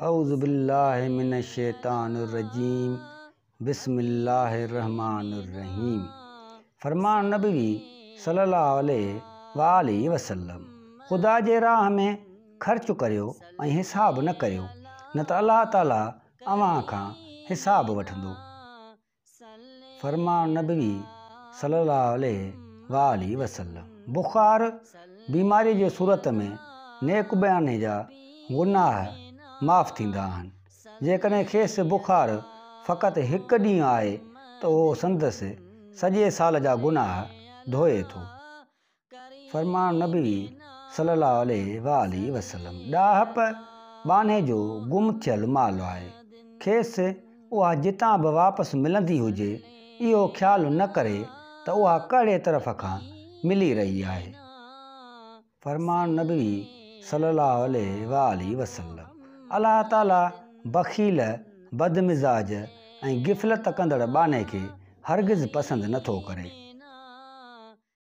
اعوذ بالله من الشيطان الرجيم بسم الله الرحمٰن الرحيم فرمان نبوي صلي الله عليه واٰله وسلم خدا جي راهه ۾ خرچ ڪريو ۽ حساب نه ڪريو نه ته الله تعالي اوهان کان حساب وٺندو. فرمان نبوي صلي الله عليه واٰله وسلم بخار بيماري جي صورت ۾ نيڪ ٻانهي جا گناهه معاف ٿيندا آهن. جيڪڏهن کيس بخار فقط هڪ ڏينهن آهي ته اهو سندس سڄي سال جا گناهه ڌوئي ٿو. فرمان نبوي صلي الله عليه واٰله وسلم ڏاهپ ٻانهي جو گم ٿيل مال آهي، کيس اها جتان به واپس ملندي هجي اهو خيال نه ڪري ته اها ڪهڙي طرف کان ملي رهي آهي. فرمان نبوي صلي الله عليه واٰله وسلم الله تعالي بخيل، بدمزاج ۽ غفلت ڪندڙ ٻانهي کي هرگز پسند نٿو ڪري.